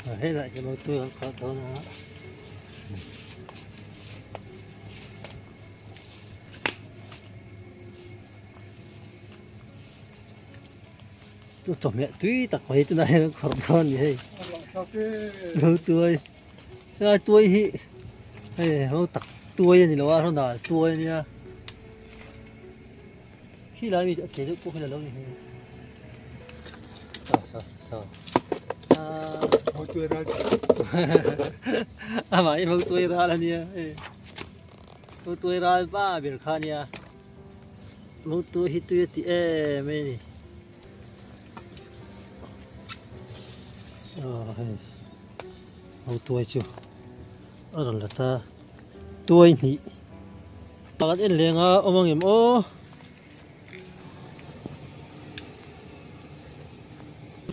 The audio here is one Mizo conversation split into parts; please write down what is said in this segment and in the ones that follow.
Helai chu motor an khalh dawn a. Chu chawhmeh tui tak mai tunah hian an khawrh dawn a ni hei. Tuai helai tuai hi hei ho tak tuai a ni lo a rawn tuai a nia. Khi lai mi a che deuh pawh khi la lo ni hei. Sa sa sa. Mau tuai ral. Amah hi mau tuai ral a nia. Mau tuai ral ba ber kha a nia. Mau tuai hi tui a ti em a ni. Hei mau tuai chu a rawn la ta tuai hnih. Pakhat en leng a awm ang em aw.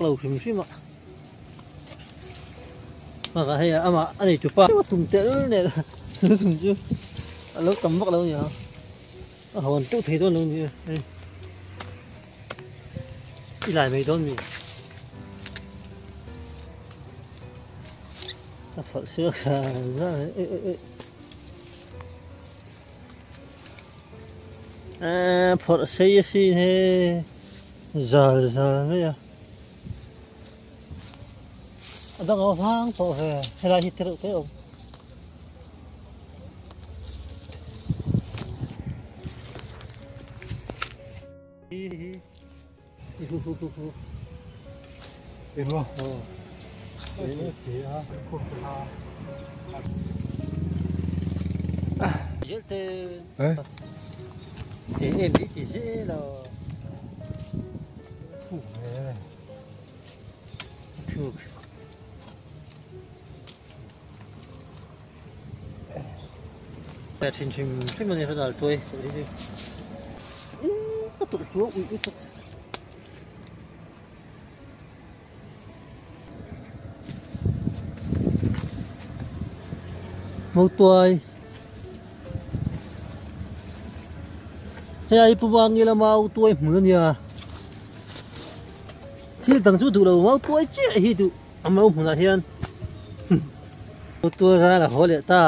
Lo hrim hrim a. Bakah hei amah a nei tupa tum tel nen tum chu a lo tam vak lo a ni ang. A hawn teuh thei dawn lo a ni hei. I lai mai dawn mi. A phawrh siak zan zan e e e. Eee phawrh sei a sin he zal zal mai a a dang a vang tawh ve helai hi tereuh te a awm. Engmaw? Thin hrim hrim a ni hran al tuai ka tawrh hluau uih lutuk. Mautuai hei ai pu Vangi lama Mautuai hmun a nia thil dang chu duh lo Mautuai chiah hi duh a mau hmunah hian Mautuai ral a haw leh ta.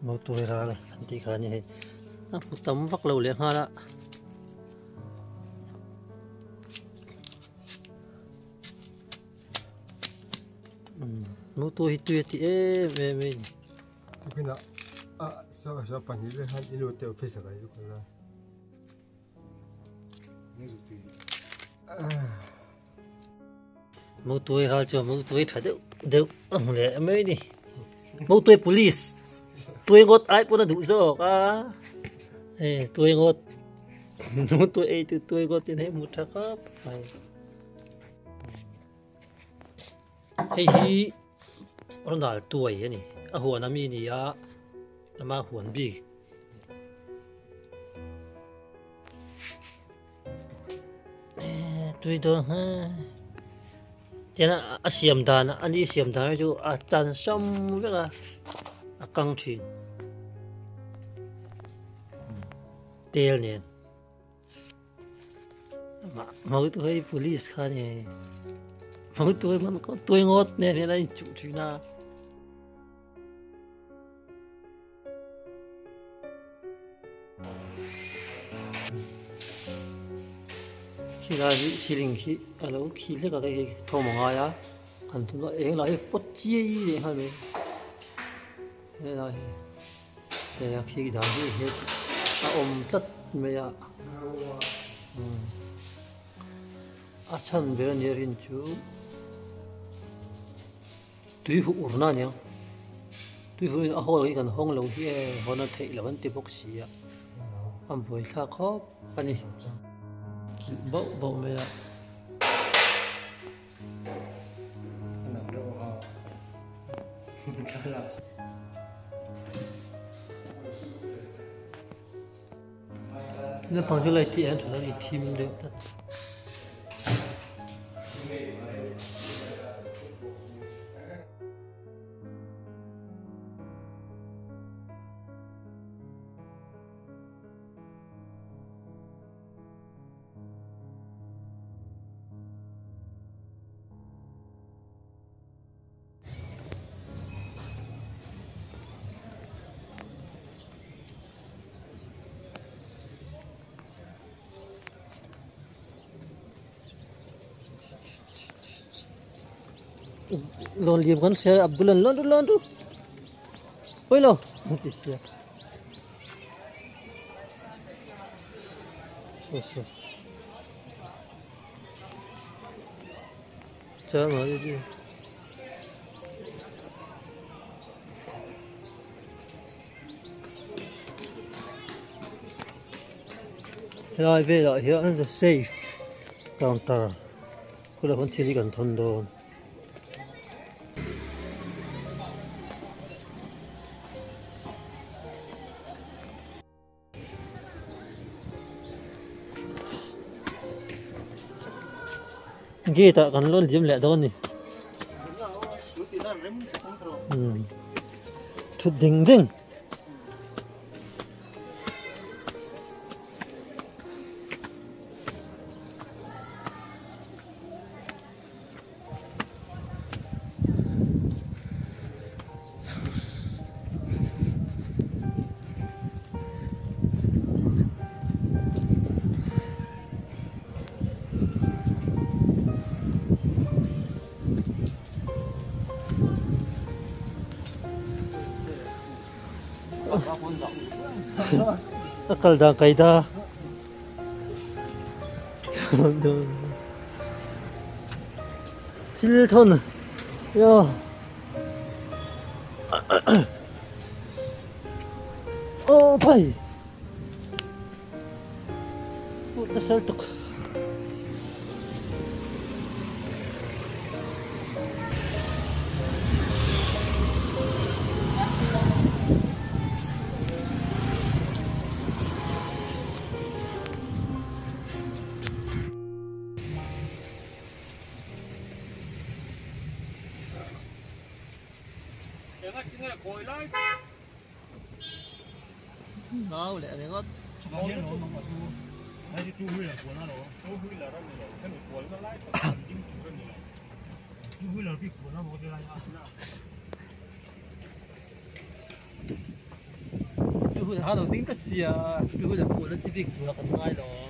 Mautuai ral an tih kha a ni hei a hmu tam vak lo leh nghal a mautuai hi tui a ti em em a ni. Mautuai ral chuan mautuai tha deuh deuh a hmu leh mai a ni. Mautuai police tuai ngawt ai pawn a duh zawk a hei tuai ngawt mautuai ei tu tuai ngawt in hei hmu tha khawp mai. Hei hi Ronald tuai a ni a huan ami a ni a ama huan bik. Tui dawn he tian a siam dan a ni siam dan chu a chan sam vek a a kang thin tel nen mautuai police kha ni mautuai man tuai ngawt nen hian a inchuh thin a. Khilai hi ceiling hi a lo khi hlek a hei thawm a ngai a kan tum a eng lah hi pawt chiai leh nghal mai helai hi hei a khi dan hi het a awm tlat mai a a chhan ber a nia rin chu. Tui huh urna a nia tui huh in a hawl hi kan hawng lo hi e hawn a theih loh an ti bawk si a a buaithlak khawp a ni kilh bauh bauh mai a. Naupang chu light hi a en tha a thim deuh tlat. Lawn liam kan hria Abdul an lawn ru lawn ru pawi lo an ti sia saw saw chang a helai velah hian the safe counter khulai khawn thil hi kan thawn dawn. Gate ah kan lawn liam leh dawn a ni. Thut ding ding. A kal dan kai da. Thil thawn yo oh pai put na sel tuk Nau leh ringawt. Two wheeler ha lo ding ta sia, two wheeler pawh la ti bik tur a kan ngai lo.